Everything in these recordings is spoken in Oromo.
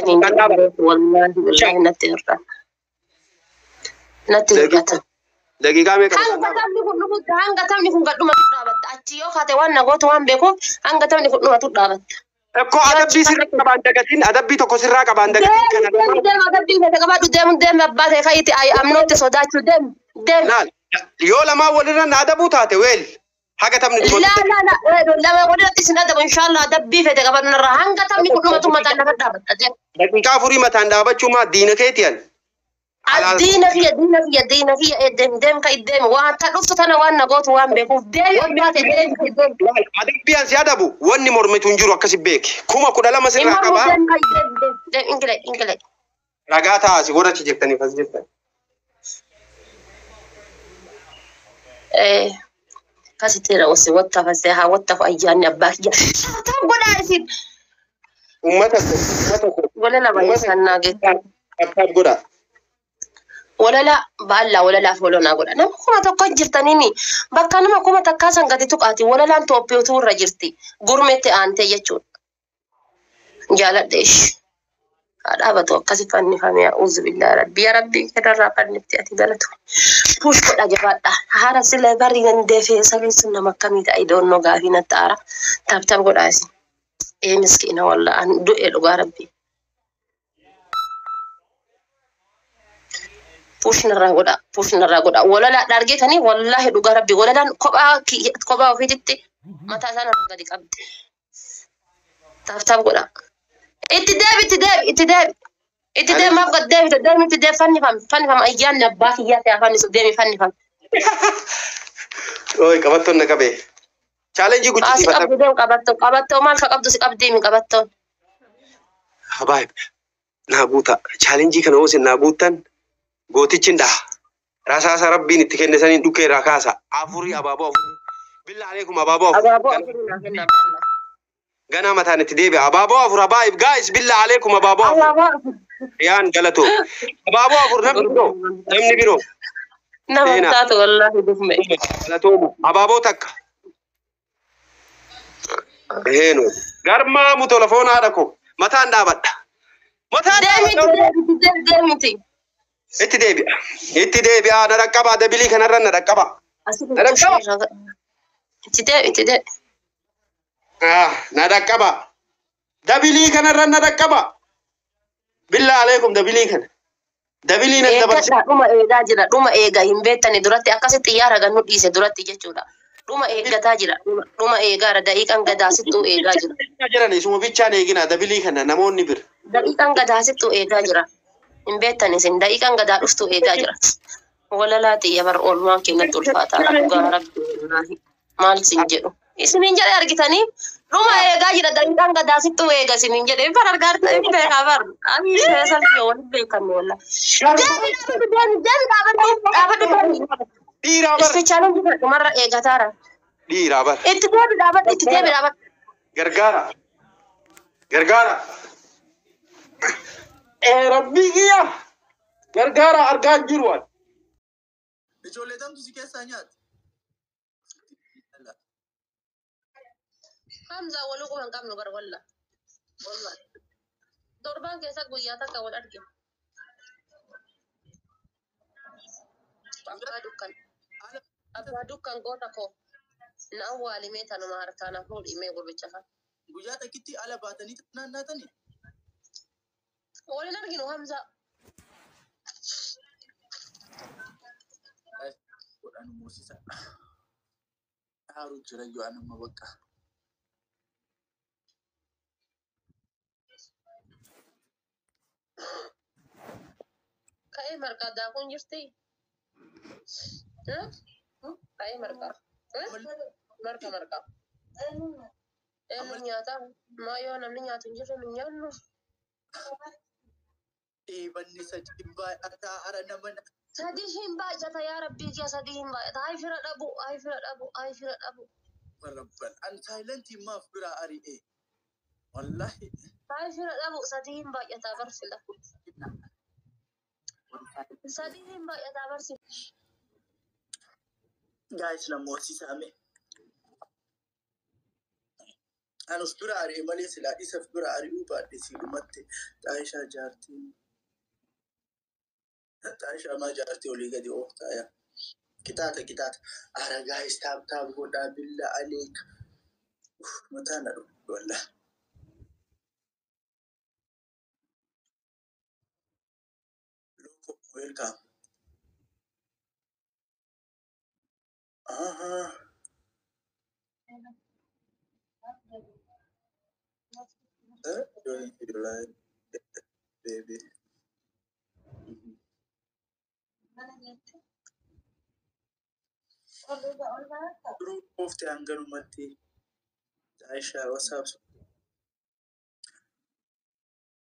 Isiniin jedhu wallaahi billaahi natti hir'ata. Natti hir'ata. Daqiiqaa meeqa Hanga mataan dhaabatta? taphni kun dhumutti hanga taphni kun gadhumatu dhaabatta. Achi yoo kaate waan na gootu waan beekuuf hanga taphni kun dhumatu dhaabatta. Ekkoo Yoo achi adabbii kaate sirraa qabaan dagatiin adabbii tokko sirraa qabaan dagatiin deemi kana deemi lamaan deemi adabbii keessa qabaadhu deemu deemi abbaa ta'e ka'iiti amnootti sodaachuu deemi deemi. laal yoo lamaan walirra na adabuu taate weel haga taphni Laa dhumatutti laa laa lama walirratti isin adabu inshaallah adabbii fete qabaadhu narraa hanga taphni kun dhumatu mataan lafa dhaabatta deemi. daqiiqaa afurii mataan dhaabachuu maa diina keetiyan alaal Diina kiyya diina kiyya diina kiyya deemi deemi ka'i deemi waan ta dhuftu tana waan na gootu waan beekuuf deemi abbaa ta'e deemi ka'i deemi. laal adabbii an si adabu wanni mormitu hin jiru akkasi beeki 12,000 Hin sirraa mormu qabaa deemi ka'i deemi deemi deemi ingilee ingilee. ragaa ta'a si warra achi jirtaniif as jirtan. Akkasitti osi wattafa haa wattafu ayyaanni abbaa kiyya. Tap godhaa isin. Uummata koo uummata koo Walala uummata baay'isannaa geettan. tap godhaa. Walala baallaa walalaaf walonaa godha. Nama 1000 jirtaniini bakka nama 1000 san gadi tuqaati walalaan Toophiyootu irra jirti. Gurmetti aantee jechuudha. Jaaladhe ishi. Haa dhaabatu akkasi fannifame a'uuzu billaa rabbi yaa rabbi kanarraa fannifti ati galatu. Push godha jabaadha. Haara sila barri gandee saliin sun nama akkamii ta'a idoonnoo gaafii natti aara. Tap tap godhaa isin. Ee miskiina wallaa an du'e dhugaa rabbi. Push narraa godha push narraa godha. Walalaa argeetanii wallaahi dhugaa rabbi walalaan kophaa kophaa ofiititti mataa isaa narraa gadi qabdi. Tap tap godha. Itti deebi itti deebi itti deebi. Itti deebi maaf gad deebite deemi itti deebi fannifam fannifam ayyaanni abbaa kiyyaa ta'e fannisu deemi fannifam. Ooy qabattoon na qabee. Chaalenjii Haa si guchisiifata. qabdu deemu qabattoo qabattoo maal ka qabdu si qabdiimi qabattoon. Habaayib naa guuta. Chaalenjii kana hoo isin naa guuttan gootichi hin dhaha. Rasaasa rabbiin itti kenne saniin dhukkee irraa kaasa. Afurii abaaboo afurii. Billa aleekum abaaboo afur. Abaaboo afurii naa kennaa balla. Ganaa mataan itti deebi'a. Abaaboo afur habaayib gaayis billa aleekum abaaboo afur. Abaaboo afur. Riyaan galatoo. Abaaboo afur namni biroo. Namni biroo. Nama Seenaa. taatu wallaahi gufme. Galatoomu. Abaaboo takka. Eenu. Garmaamu telefoon haadha koo. Mataan dhaabadha. Mataan Deemi itti dhaabadha. deebi itti deebi deemi itti. Itti deebi'a. Itti deebi'a. Na dhaqqaba. Dabilii kanarra na dhaqqaba. Asii Na dhaqqaba. Itti deebi itti deebi. Ah, na dhaqqaba. Dabilii kanarra na dhaqqaba. Billaa aleekum dabilii kana. Dabilii na dabarsi. Eeggadhaa dhuma eegaa jira dhuma eega hin beektani duratti akkasitti xiyyaara gannu dhiise duratti jechuudha. Dhuma eeggataa jira dhuma eegaara daqiiqaan gadaasittuu eegaa jira. Jiran isuma bichaan eegina dabilii kana namoonni bira. Daqiiqaan gadaasittuu eegaa jira. Hin beektani isin daqiiqaan gadaa dhuftuu eegaa jira. Walalaa xiyya bar oolmaan keenyatti ulfaataadha dhugaa rabbi wallaahi. Maal isin jedhu. Isiniin jedhe argitanii dhuma eegaa jira daqiiqaan gadaasittuu eega isiniin jedhe bar argaa hin beekaa bar. Ani salphii waliin beekanne wallaahi. Deemi dhaabadhu deemi deemi dhaabadhu dhaabadhu deemi. Dhiiraa bar. Isti challenge kana dhumarra eegataara. Dhiiraa bar. Itti deebi dhaabadhu itti deebi dhaabadhu. Gargaara. Gargaara. Ee rabbii kiyya. Gargaara argaa hin jiru ani. Ijoollee tamtu si keessaa nyaata. Hamza waluu quban qabnu gar walla. Walla. Torbaan keessa guyyaa takka wal argina. Abbaa dukkan. Abbaa dukkan goota koo. Na awwaalimee tanuma harkaa na fuudhimee gurbicha kana. Guyyaa takkitti ala baatanii naannaatanii. Waliin arginu Hamza. Godhan moosisa. Haaruu jira yoo anuma bakka. Ka'ee marqaa daakuun jirti. Ka'ee marqaa. Marqa marqaa. Eenyu nyaataa? Maa yoo namni nyaatu hin jirre nu nyaannu. Eebanni sadii baay'ataa hara nama Sadii hin baay'ata yaa rabbii kiyya sadii hin baay'ata. Ay fira dhabu, ay fira dhabu, ay fira dhabu. Rabban. An saayilantii maaf biraa ari'e. Wallaahi. Ay fira dhabu sadii hin baay'ata barsila. Sadii hin baay'ata barsila. Gaayis na moosisaa mee. An of bira ari'e malee silaa isa of bira ari'uu baadhe siidhumatti. Xaayishaa jaartiin. Xaayishaa maa jaartii olii gadi ooftaa yaa. Qixaata qixaata. Ara guys, tap tap godhaa billa aleek. Mataa na dhufu wallah. Loko, welcome. Aha. Join your life, baby. Duruu oofte hanganumatti. Aisha, what's up?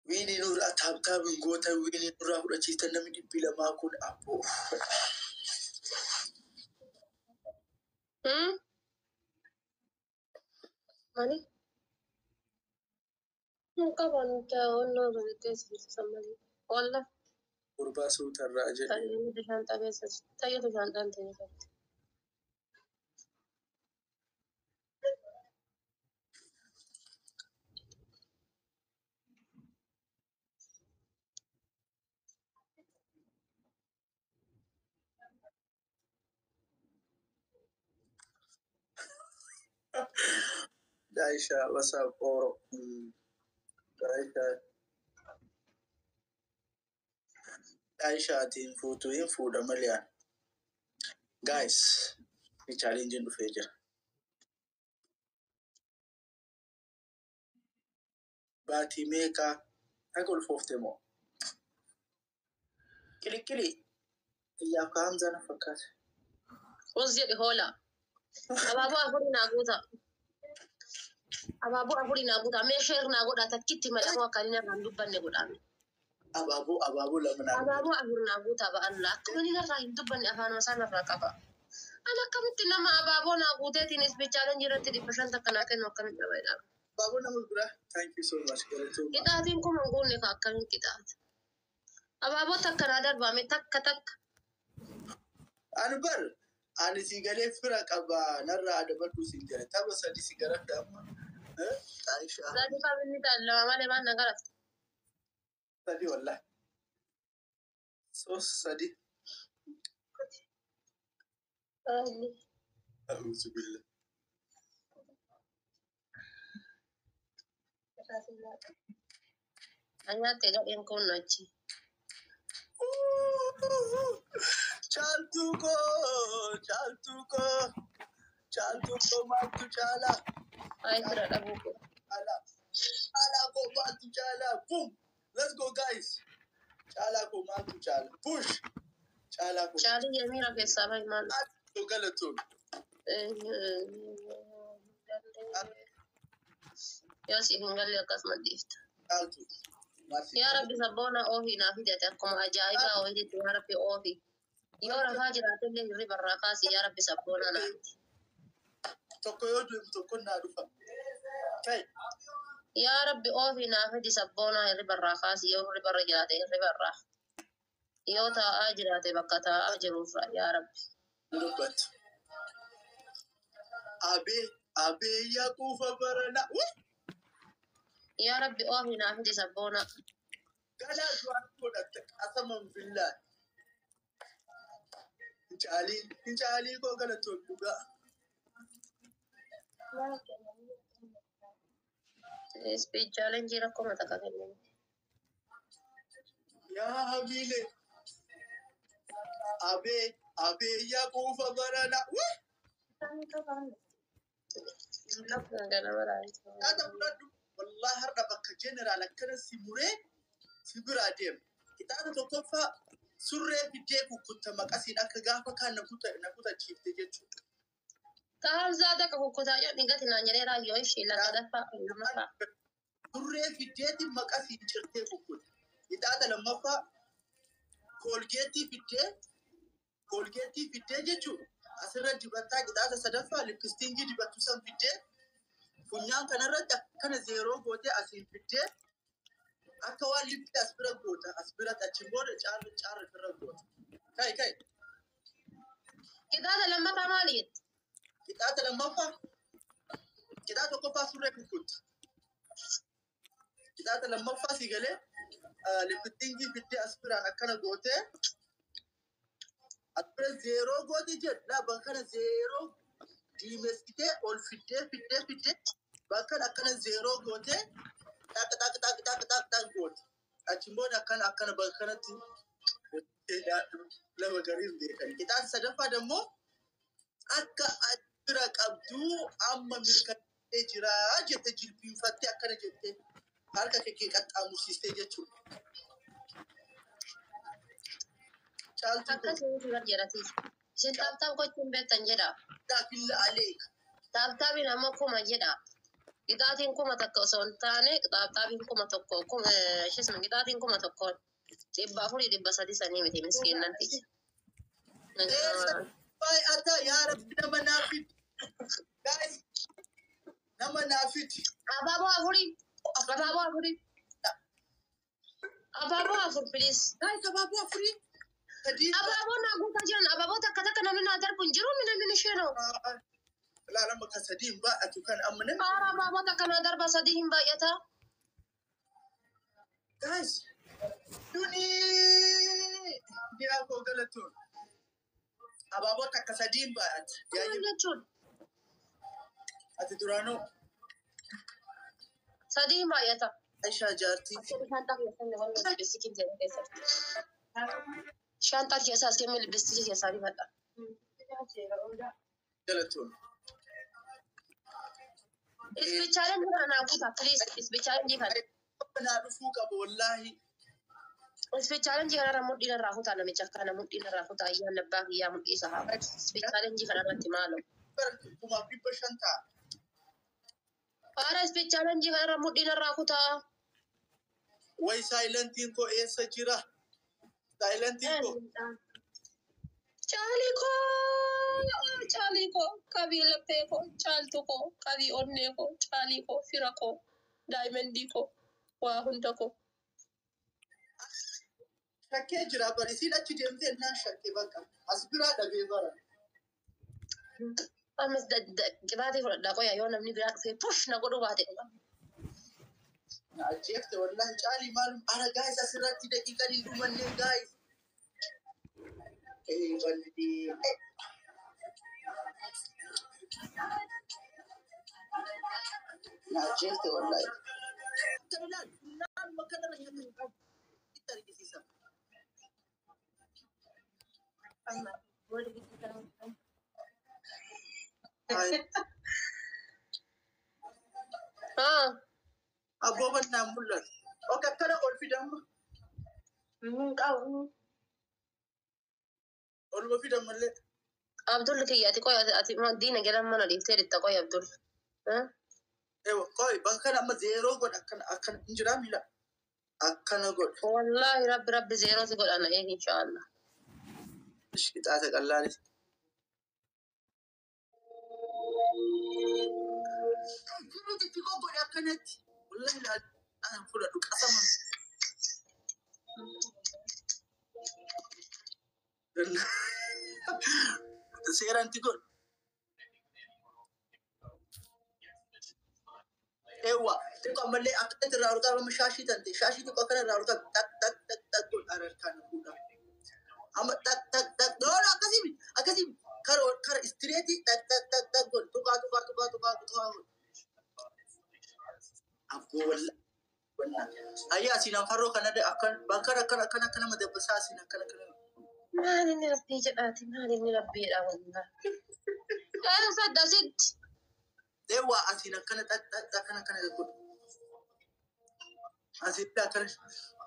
Wiinii nurraa tap tap hin gootan, wiinii nurraa fudhachiistan namni 200 kun abboo. Hmm? Maali? Hin qaban onnoo sana keessa jirtu malee. Walla. Gurbaa suutarraa jedhe. Tayyee shaanxaa keessa tayyeetu shaanxaan ta'e jirti. Aisha, what's up, Oro? Aisha. Aisha ati hin fuutu, hin fuudha malee ani. Guys, ni challenge dhufee jira. Baatii meeqaa haga ulfoofte moo? Qiliqqili. Iyyaaf ka Hamzaa na fakkaate. Us jedhi hoola. Abaaboo afurii naa guuta. Abaaboo afurii naa guuta. Mee share naa godhaa takkitti malee akka inni irraa hin dubbanne godhaame. Abaaboo abaaboo lama naa. Abaaboo afur naa guuta ba'alla. Akka inni irraa hin dubbanne afaanuma isaan irraa qaba. Ani akkamitti nama abaaboo naa guuteetiin isbichaaleen jiratti 500 takka naa kennu akkamitti nama jedhama. Abaaboo nama biraa. Thank you so much. Galatooma. Qixaatiin kun hin guunne ka akkamiin qixaata. Abaaboo takka naa darbaame takka takka. Ani bar ani si galee fira qaba narraa adabadhu siin jedhe tapha sadi si garafte amma. Aisha. Sadi qabinni ta'an lama malee maal na garafte. Sadi wallahi. Sos sadi. A'uuzu billah. Ani nyaatte gadheen kun achi. Caaltuu koo, caaltuu koo, caaltuu koo maaltu caalaa? Ay fira dhabuu koo. Caalaa, caalaa koo maaltu caalaa? Boom! Let's go guys. Caalaa koo maaltu caala? Push! Caalaa koo. Caalii jamiira keessaa bahi maal. Maaltu galatoon? Yoo siif hin galle akkasuma dhiifta. Caaltuu. Maal Yaa Rabbi sabboona oofii naa fidate akkuma ajaa'ibaa oofiitti yaa Rabbi oofii. Yoo rafaa jiraatellee hirriba irraa kaasi yaa Rabbi sabboona naa fide. Tokko yoo deemu tokko naa dhufa. Kai. Yaa Rabbi oofii naa fidi sabboona hirriba irraa kaasi yoo hirriba irra jiraate hirriba irraa. Yoo taa'aa jiraate bakka taa'aa jirurra yaa Rabbi. Dubbattu. Abee abee yaa quufa barana. Wii! Yaa Rabbi oofii naa fidi sabboona. Galaa du'aan godhatte qasaman billaa. Caalii caalii koo galatoon dhugaa. Speed challenge rakkoo mataa kenname. Yaa habiile. Abee abee yaa quufa barana. Wii! Ganama raayyaa. Nyaata fudhadhu. Wallahi har'a bakka jeneraal akkana si muree si biraa deema. Kitaaba tokkoffaa surree fiddee kukkuta maqasiin akka gaafa kaan na kutachiifte jechuudha. Ka Hamzaa takka kukkutaa jedhu gati naan jedhee raayyoo ishee sadaffaa lammaffaa. Surree fiddeeti maqasiin cirtee kukkuta. Kitaaba lammaffaa koolgeettii fiddee jechuudha. Asirra dibattaa kitaaba sadaffaa lippistiingii dibattu san fiddee funyaan kanarratti akkana zeeroo gootee asiin fiddee akka waan lippii as bira goota as biratti achiin booda caarri caarri bira goota. Kai kai. Kitaaba lammataa maali jette? Kitaaba lammaffaa Qixaaxa tokkoffaa surree kukkutti. Qixaaxa lammaffaa si galee lippitingii fiddee as biraan akkana gootee as bira zeeroo gooti jedha bakka kana zeeroo diimessitee ol fiddee fiddee fiddee bakka kana akkana zeeroo gootee xaq xaq xaq xaq xaq xaq goote. Achiin booda akkana akkana bakka kanatti lama gariin beekan. Qixaaxa sadaffaa dammoo akka as bira qabduu amma mirkanaa'ee jira jette jilbiinfattee akkana jettee harka kee qaxxaamursiistee jechuudha. Caaltuu Akkas inni jedhati. Isin tap tap gochuun beektan jedha. billa aleek. Tap tapiin ammoo 1000 jedha. Qixaatiin 1000 osoo hin taane tap tapiin 1000 kuma ishisma qixaatiin 1000 400 300 sanii miti miskiinnanti. Eessa baay'ata yaa Rabbi nama naafiti. Guys, nama naafiti. Abaaboo afurii. Abaaboo afurii. Abaaboo afur please. Guys, abaaboo afurii. Sadii. Abaaboo naa guutaa jiran abaaboo takka takka namni naa darbu hin jiru namni isheenoo. Ilaalama kan sadii hin baay'atu kan amma namni. Haara abaaboo takka naa darba sadii hin baay'ata. Guys, duni diyaa koo galatuun. Abaaboo takka sadii hin baay'ata. Maal jechuun Ati duraanuu sadii hin baay'ata. Aishaa jaartii. Shaanxaa keessaa as kennee lippistikii keessaa dibadha. Galatuun. Isbichaaleen kana naa guutaa please isbichaaleen kana. Naa dhufuu qaba wallaahi. Isbichaaleen kanarra mudhiin irraa kutaa namicha kana mudhiin irraa kutaa ayyaan abbaa kiyyaa mudhii isa haa. Isbichaaleen kanarratti maaloo. 5,500 ta'a. Haara isbichaaleen kanarra mudhiin irraa kutaa. Way saayilantiin koo eessa jira? Saayilantiin koo. Caalii koo caalii koo qabii laphee koo caaltu koo qabii onnee koo caalii koo fira koo daayimandii koo waa hunda koo. Shakkee jira bari isiin achi deemtee naan shakkee bakka as biraa dhabee bara. Ammas qixaatii fudhadhaa qoya yoo namni biraa dhufee push na godhuu baate dhuga. Na ajjeefte wallaahi caalii maalum ara gaayis asirratti daqiiqaan hin dhumanne gaayis. Ee bal'ee. Na ajjeefte wallaahi. Kan ilaali naannoo kanarra shakkii itti argisiisa. Haa. Abboo bannaan mul'atu. Ok akkana ol fidamma. Oluma fidammallee. Abdul kiyya ati qoya ati diina jedhan mana dhiiftee dhitta qoya Abdul. Ewa qoy bakka kana amma zeeroo godha akkana akkana hin jiraa miila. Akkana godha. Wallaahi rabbi rabbi zeeroo si godhana eegi inshaallah. Qixaata qallaanis. Jiru xixiqqoo godhe akkanatti. Wallaahi laa fudhadhu qasama. Seeranti godhu. Ewa xiqqoo ammallee akkanatti irraa ol qabama shaashii tante shaashii xiqqoo akkana irraa ol qabu tak tak tak tak godhu harkaan fuudha. Amma tak tak tak no no akkasii miti akkasii miti kara kara istireetii tak tak tak tak godhu tuqaa tuqaa tuqaa tuqaa tuqaa godhu. Abboo wallaahi. Ayyaa asiin anfarroo kana akkan bakka akkana akkana akkana madabbasaa asiin akkana akkana. Maal inni rabbii jedhaati maal inni rabbii jedha wallaahi. Eessa sadda asitti. Ewa asiin akkana tak tak akkana akkana godhu. Asitti akkana.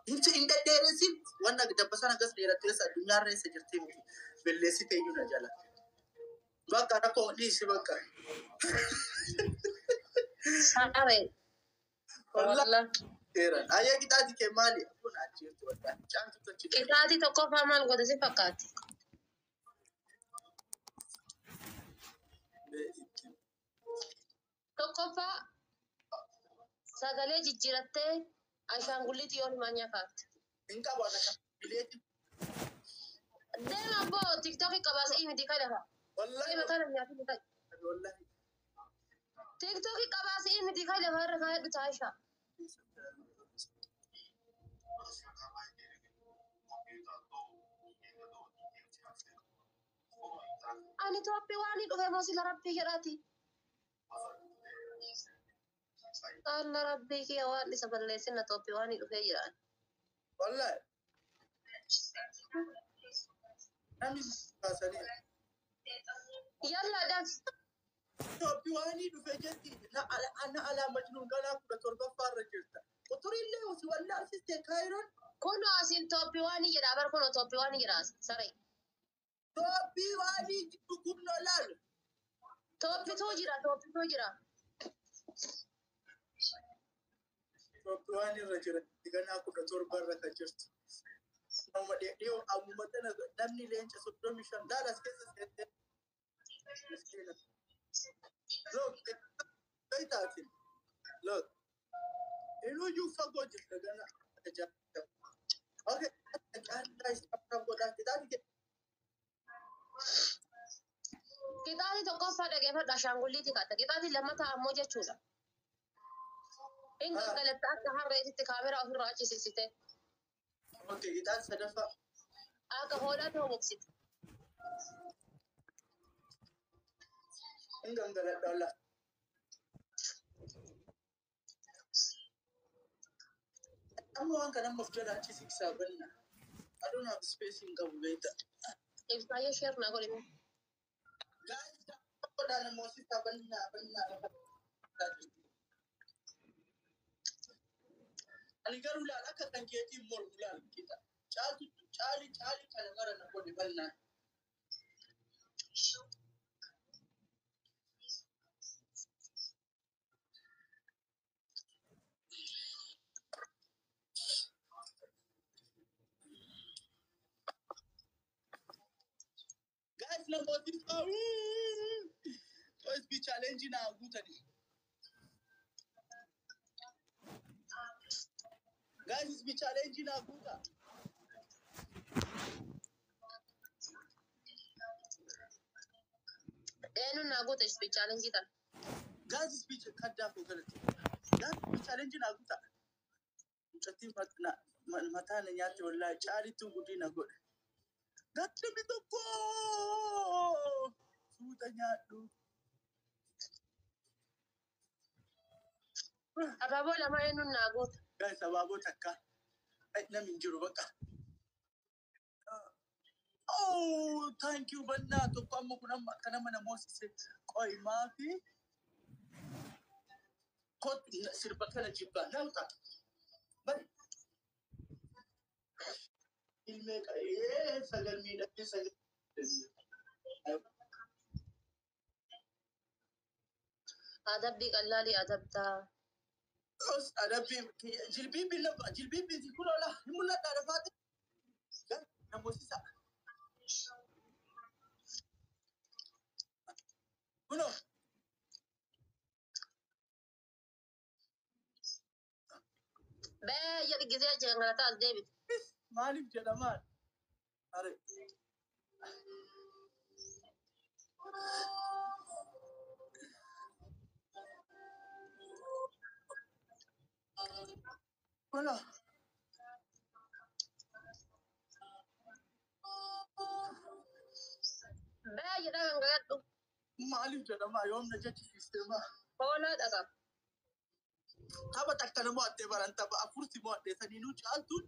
Hin dhedheeressin wanna dabbasaan akkas dheerattee addunyaarra eessa jirtee miti. Belleessitee iyyuu na jala. Bakka rakkoo dhiisi bakka. Saree. Wallaahi. Seeraan. Ayyee qixaati kee maali? Kun ajjeertu wallaahi. Caaltu tolchi. Qixaatii tokkoffaa maal goote si fakkaatti? Tokkoffaa sagalee jijjiirattee ashaangulliitii yoo himaa nyaakaatti. Hin qabu ana kan bileetti. Deema abboo tiktookii qabaasee miti kan lafa. Wallaahi. Deema kana nyaatni ta'e. Wallaahi. Tiiktookii qabaa si'ii miti kan lafa irra kaa'edhu taashaa. Ani Toophii waan dhufe moo sila rabbii jedhaati. Alla rabbii kiyya waan isa balleessina Toophii waan dhufee jira. Wallahi. Namni kaasanii. Yalla daf. Toophii waan dhufe jetti na alaa majnuun ganaa 17ffaa irra jirta. Quturillee si wallaalsiste Kaayiroon. Kunoo asiin Toophii waan jedha bar kunoo Toophii waan jedha saree. Toophii waan jiru kunoo laalu. Toophituu jira toophituu jira. Toophii waan irra jira ganaa 17 irra kan jirtu. Nama dhiyoo ammuma tana namni leenca 35 laala as keessa seentee. Miskiina. Look, beeytaatiin. Look. Inuyyuu fagoo jirta gana. Okay, caalaa isaa godhaa kitaabni Qixaatii tokkoffaa dhageeffadhu ashaangulliitii kaata. Qixaatii lammataa ammoo jechuudha. Hin gangalatta akka harreetitti kaameraa ofirraa achisiisite. Okay, qixaan sadaffaa. Akka hoolaatti hoboksite. Hin gangaladha walaa. Amma waan kana amma of jala achi siksaa banna. I don't have space hin qabu beekta. Ibsaayyee sheer naa godhime. Guys, godhaa namoota bannaa bannaa. Ani garuu laal akka kan keetiin mormu laal qixa. Caaltu caali caali kana mara na godhe bannaa. Guys, namooti OSB challenge naa guutani. Guys, SB challenge naa guuta. Eenyuun naa guute ispi chaalenjii tana. Guys, SB kaddaaf galate. Guys, SB challenge naa guuta. Mucattiin mataa na nyaatte wallahi caalittuu gudii na godhe. Guys, namni tokko suuta nyaadhu. Abaaboo lama eenyuun naa guute. Guys, abaaboo takka. Namni hin jiru bakka. Oh, thank you bannaa tokko amma kun amma akka nama na moosise qo'imaa fi kottu sirba kana jibbaa nauta. Bari ilmee qa'ee sagal miidhagee sagal. Adabbii qallaalii adabdaa. Os adabbii jilbiibbi jilbiibbi kun ola hin mul'ata dafaate. Na moosisa. Kunoo. Bee jedhi gisee jeengalataa as deebite. Maaliif jedhamaan? Are. Kunoo. Bee jedha gangaladhu. Maaliif jedhamaa yoom na jechisiiste maa? Hoolaa dhaqa. Tapha takka nama mo'attee baran tapha afur si mo'attee saniinuu caaltuun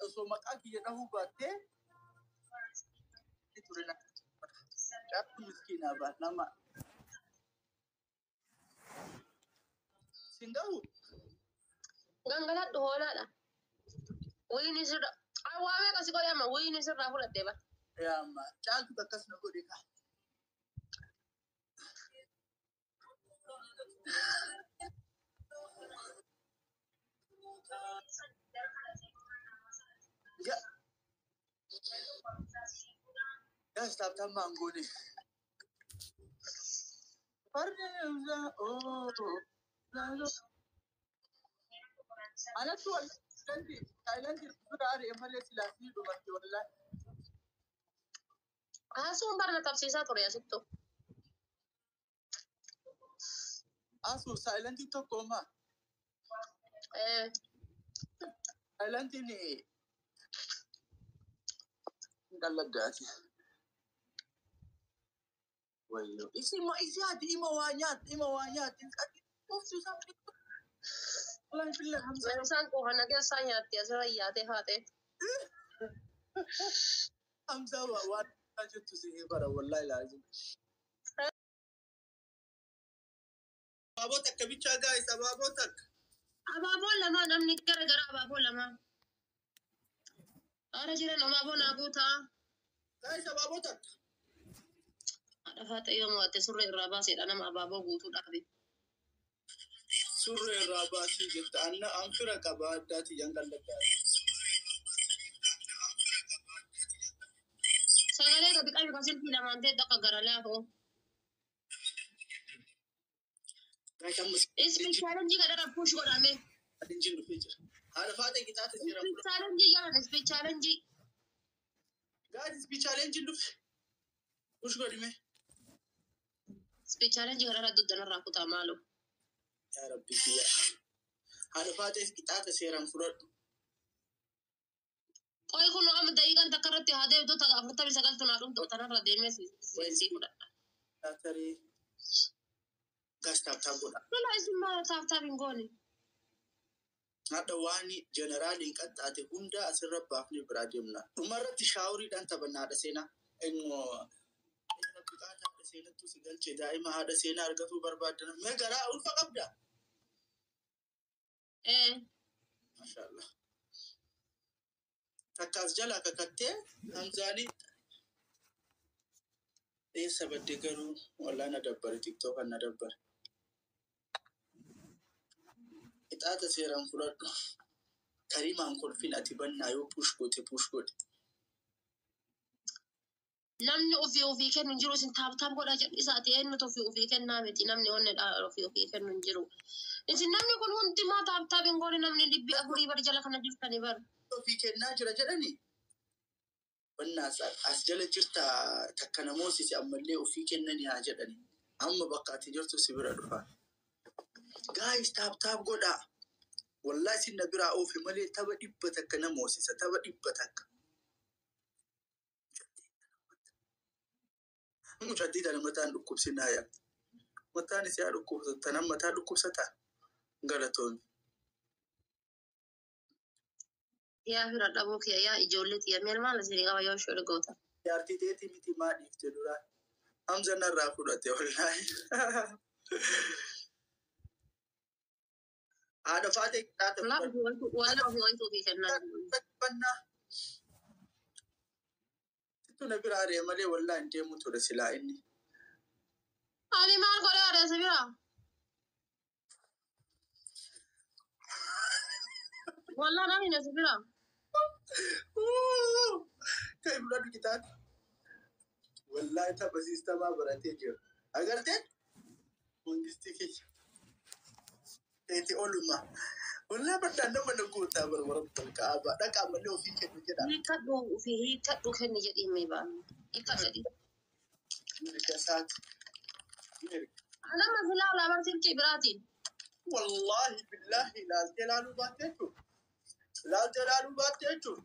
osoo maqaa kiyya dhahuu baattee ture na. Caaltuun miskiinaa baa nama. Sin gahu Gangaladhu hoolaadha. Wiini sirra. Waa meeqa si godhe amma wiini sirraa fudhattee bara. Yaamma caaltu akkas na godhe kaa. Guys, tap tap maangoone. Farda oh. Anatu wallahi Thailand bira ari'e malee silaasii dhumatti wallahi. Haasuun barna qabsiisaa ture asittu. Asuu saayilantii tokko homaa. Eh, Saayilantiin qalladdaati. Wayyoo. Isi ma isi ati ima waa nyaatti ima waa nyaatti. Ati ufti isaa. Wallahi billah Hamza. Isaan quufana keessaa nyaatti asirra yaatee haatee. Hamza waa waa jettu si bara wallahi laazim. Abaaboo takka bichaa gaa'is abaaboo takka. Abaaboo lama namni gara gara abaaboo lama. Haara jiran abaaboo naa guutaa. Gaa'is abaaboo takka. Haadha faata yoo mo'atte surree irraa baaseedha nama abaaboo guutuu dhaabe. Surree irraa baasii jetta anna an fira qaba addaati yan qalladdaati. Sagalee gadi qabi kan silkii lamaan ta'e akka gara laafoo. Gaa'is amma Ispi chaalenjii kanarra push godhame. chaalenjiin dhufee jira. Haadha faata qixaata seera Ispi chaalenjii jedhan ispi chaalenjii. Gaa'is ispi chaalenjiin dhufe. Push godhime. Ispi chaalenjii kanarra duddanarraa kutaa maaloo. Yaa Rabbi kiyya. Haadha faata qixaata seeraan fudhadhu. Qoy kun amma daqiiqaan takka irratti haa deemtu takka 49 naa dhumtu tanarra deemee si fudhadha. Taatarii gaas taaptaap godha. Lola isin maal taaptaap hin goone. Haadha waan jeneraaliin qaxxaate hunda asirra baafnee biraa deemna. Dhumarratti shaaworiidhaan taphanna haadha seenaa. Immoo haadha seenattu si galche daa'ima haadha seenaa argatuu barbaaddan. Mee garaa ulfa qabda. Ee Maashaallah. Takkaas jala kakattee Hamzaanii eessa badde garuu wallaa na dabbare tiktookan na dabbare. Qixaata seeraan fudhadhu. Karimaan kolfin ati bannaa yoo push goote push godhe. Namni ofii ofii kennu hin jiru isin taaptaap godhaa jedhu isaati eenyutu ofii ofii kennaa miti namni onni ofii ofii kennu hin jiru. Isin namni kun hundimaa taaptaap hin goone namni 400 bar jala kana jirtani bar. Ofii kennaa jira jedhani. Bannaas as jala jirta takka namoosisi ammallee ofii kennani haa jedhani. Amma bakka ati jirtu si bira dhufa. Gaayis taaptaap godhaa. Wallaahi isin na biraa oofe malee tapha 100 namoosisa tapha 100. Mucattii tana mataan dhukkubsinaa yaa. Mataan isii haa dhukkubsatu. Tanan mataa dhukkubsataa. Galatoomi. Yaa fira dhabuu kiyya yaa ijoollee tiyya meel maal isin qaba yoo ishee goota. Jaartii teetii miti maa dhiifte duraa. Hamza narraa fudhate wallaahi. Haadha faatee qixaata Wallaa ofii wantu ofii kennaa jiru. fudhannaa. Sittu na bira ari'e malee wallaahi hin deemu ture silaa inni. Ani maal godhee adeemsa bira? Wallaa namni na si bira. Ta'e fudhadhu qixaata. Wallaahi tapha siistamaa baratee jira. Agartee? Mangistii kiyya. Teeti oluma. Wallaahi baddaan nama na gootaa barbara ka'aba. Dhaqaa malee ofii kennu jedha. Hiikadhu ofii hiikadhu kenni jedhii mee baanu. Hiikadhu jedhii. Mirga isaati. Mirga. Anama silaa lamaan silkii biraatiin. Wallaahi billaahi ilaaltee ilaaluu baatte jechuudha. Ilaaltee ilaaluu baatte jechuudha.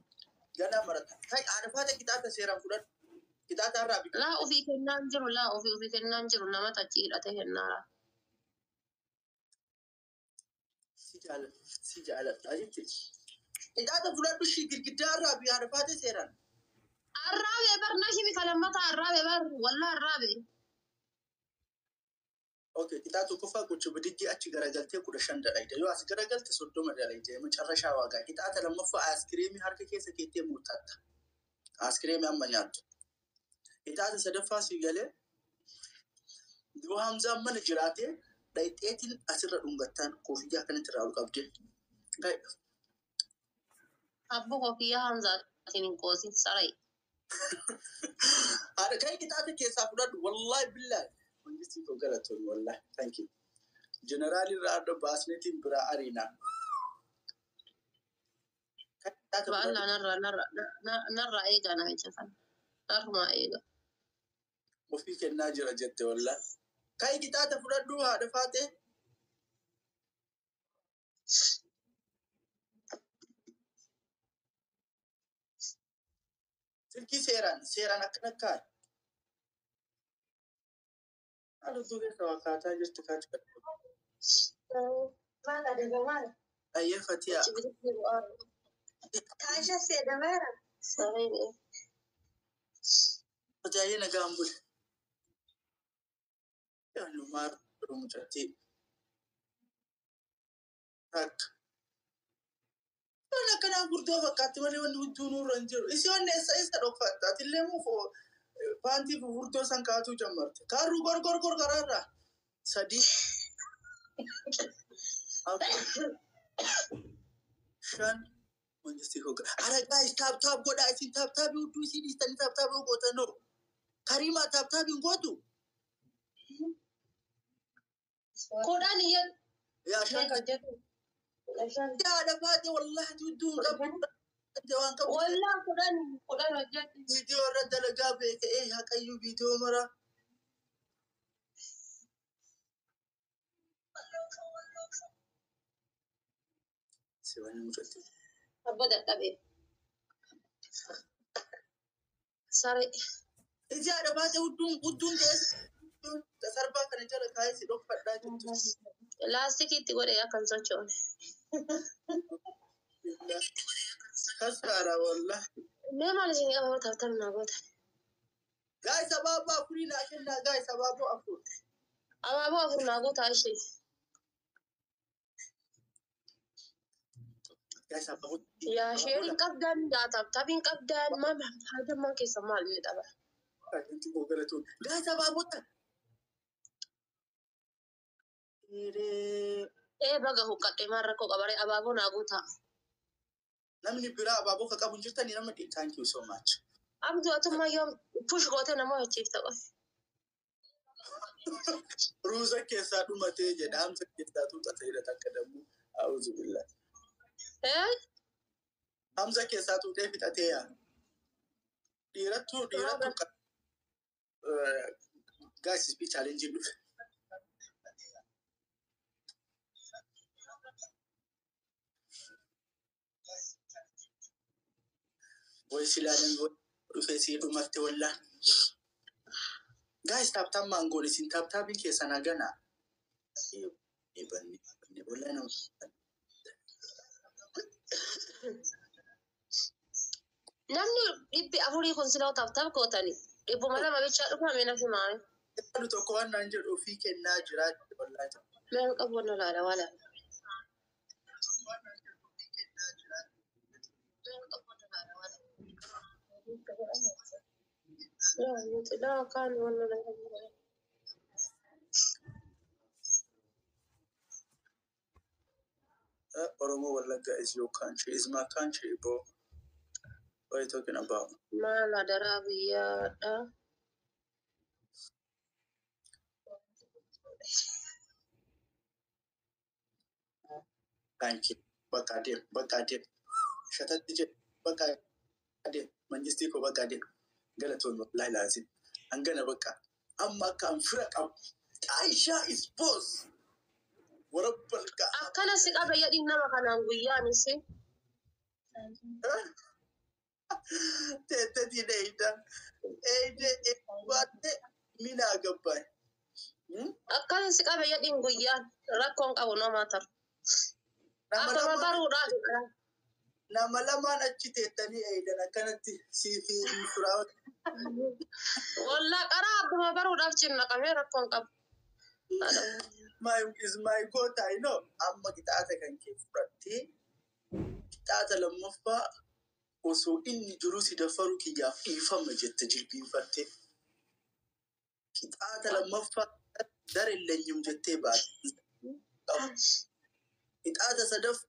Ganaa marata. Kai haadha faata qixaata seeraan fudhadhu. Qixaata irraa biqilaa. Laa ofii kennaan jiru laa ofii ofii kennaan jiru nama tachi hidhate kennaara. Si jaaladha. Si jaaladha jetti. Qixaata fudhadhu shii girgiddaa irraa bi haadha faata seeraan. Arraabe bar nashimi kalammata arraabe bar wallaa arraabe. Okay, qixaa tokkoffaa gocha bidiggee achi garagaltee 15 dalayda. Yoo as garagalte 30 dalayda. Macarrashaa waagaa. Qixaata lammaffaa aaskiriimii harka keessa keettee murtatta. Aaskiriimii amma nyaattu. Qixaata sadaffaa si galee yoo Hamzaan mana jiraatee dhayxeetiin asirra dhungattaan koofiyyaa kanatti irraa ol qabdee. Abbo koofiyyaa Hamzaatiin hin qoosin sarai. Haadha kai qixaata keessaa fudhadhu wallaahi billaahi. Mangistii koo galatoon wallaahi. Thank you. Jeneraal irraa adda baasneetiin biraa ariinaa. Kai qixaata Ba'allaa fudhadhu. narraa eegaa namicha kana. Narrumaa eega. Ofii kennaa jira jette wallaahi. Kai qixaata fudhadhu haadha faatee. Silkii seeraan seeraan akkana kaa'i. Haalli keessa waa kaataa jirti kaachuu. Maal adaba maal? Ayyee Fatiyaa. Kaasha seedameera. Fatiyaa nagaan bule. Yaalumaa mucattii. Takka. Waan akkanaa gurdoo fakkaatti malee wanni hudduu nurra hin jiru. Isi wanni eessa eessa dhokfatta? Atillee moo paantii fufurdoo san kaatuu jammarte. Kaarruu gor gor gor karaarraa. 3, 4, 5. Mangistii koo. Ara guys, tap tap godhaa. Isin tap tapii hudduu isii dhiistanii tap tapii gootanoo. Kariimaa tap tapii hin gootu. 10 iyyuu. Yaa 5 kan. Yaada baate wallahi hudduu hin qabdu. Waan qabu. Wallah 10 10 hojjetu. Viidiyoo irra dalagaa beeka'ee haqayyuu viidiyoo mara. Si wanni mucatti. Abba dadhabee. Saree. Iji haadha baate hudduun hudduun ta'ee sarbaa kana jala kaa'ee si dhokfadhaa jirtu. Laastikii itti godhee akka hin sochoone. Kasaara wallahi. Mee maal isin qaba tap tap naa goota. Guys, abaaboo afurii naa kennaa guys, abaaboo 4. Abaaboo 4 naa goota ishee. Guys, abaaboo. Yaa sheerin qabdan yaa tap tapiin qabdan maal haadammaan keessa maal inni dhaba. Guys, abaaboo tan. Ee baga huqqadhe maal rakkoo qabaree abaaboo naa guuta. Namni biraa abaaboo ka qabu hin jirtanii nama thank you so much. Abduu atummaa yoom push gootee nama hojjechiifta qofa. Ruuza keessaa dhumatee jedha. Hamza keessaa tuuxateedha takka dammu. A'uuzu billah. Ee Hamza keessaa tuutee fixatee yaa. Dhiirattuu dhiirattuu guys speed challenge dhufe. Way silaaleen dhufee sii dhumatte wallaan. Guys, tap tap maangoon isin tap tapii keessan haganaa. Banni banni wallaan nama. Namni 400 kun silaa tap tap gootani. 200 bichaa dhufame na himaame. Jedhu tokko waan naan jedhu ofii kennaa jira wallahi. Meel qabu na laala wala. لا كان ولا لا. Oromo Wallagga is your country, is my country, bro. What are you talking about? Maal adaraa biyyaadha. Thank you. Bakka adeem, bakka adeem. Shatatti jedhu bakka adeem. Mangistii koo bakka adeem. Galatoon wallahi laazim. Hangana bakka. Amma akka an fira qabu. Aisha is boss. Warabbal ka'a. Akkana si qaba jedhiin nama kanaan guyyaanis. Teettati dheeyda. Eeyde eebbaatte minaa gabbaay. Akkana si qaba jedhiin guyyaan rakkoon qabu nama taru. Nama Akkuma lamaan baruudhaaf. Nama lamaan achi teettanii eeydan akkanatti sii fi firaa. Wallaa qaraa akkuma baruudhaaf cinna qabee rakkoon qabu. My is my goat, I know. Amma qixaata kan kee fudhattee qixaata lammaffaa osoo inni jiru si dafaruu kiyyaaf dhiifama jette jilbiinfattee. Qixaata lammaffaa darelleenyum jettee baate. Qixaata sadaffaa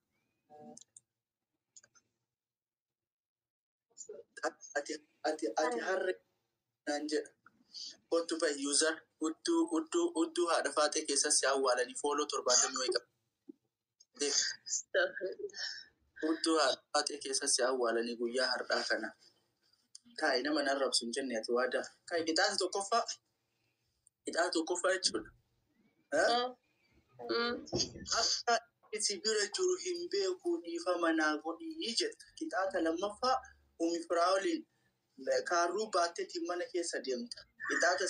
ati ati ati harree naan jedha. Kottu bahi user hudduu hudduu hudduu haadha faatee keessatti si awwaalanii fooloo 70 wayii qaba. Deem. Hudduu haadha faatee keessatti si awwaalanii guyyaa har'aa kana. Kaa'i nama nan rabsu hin jenne ati waadaa. Kaa'i qixaata tokkoffaa. Qixaata tokkoffaa jechuudha. Akka si bira jiru hin beeku dhiifama naa godhii jetta. Qixaata lammaffaa umi firaa waliin Kaarruu baatteetiin mana keessa deemta. Qixaata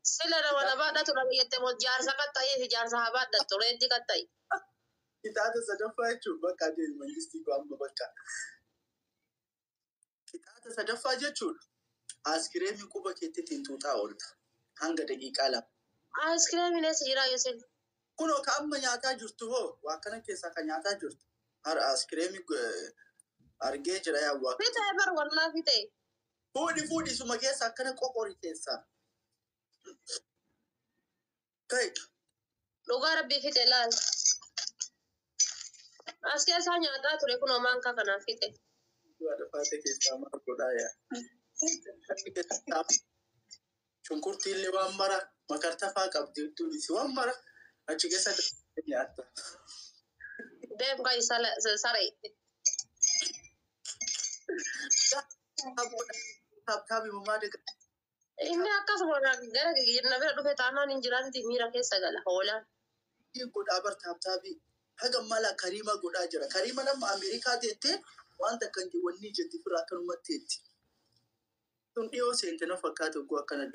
Sila nama na baadhatu dhabe jettee moo jaarsa qaxxa'ee fi jaarsa haa baadhattu reetti qaxxa'i. Qixaata sadaffaa jechuun bakka adeemu mangistii koo amma bakka. Qixaata sadaffaa jechuun aaskireemii quba keettiitiin tuuxaa oolta. Hanga daqiiqaa 2. Aayiskiriimiin eessa jira Yusuf? Kunoo ka amma nyaataa jirtu hoo waa kana keessaa ka nyaataa jirtu. Har aaskireemii argee jira yaa waa. Fixee bar wallaa fixee. Fuudhi fuudhi suma keessa akkana qoqori keessaa. Kai. Dhugaa rabbii fixe laal. As keessaa nyaataa ture kunoo maankaa kanaaf fixe. Haadha keessaa maal godhaa yaa. Shunkurtii illee waan mara makartafaa qabdi hedduun isii waan mara achi keessa nyaatta. Deem kai saree. Taaptaabii mamaa daga. Inni akkasuma gara na bira dhufe taanaan hin jiraanti miira keessa gala hoolaan. Godhaa bar taaptaabii haga mala kariima godhaa jira. Kariima nama Ameerikaa teettee waan takka wanni jetti firraa akkanumatti teetti. Sun dhiyoo seente na fakkaata oguu akkana.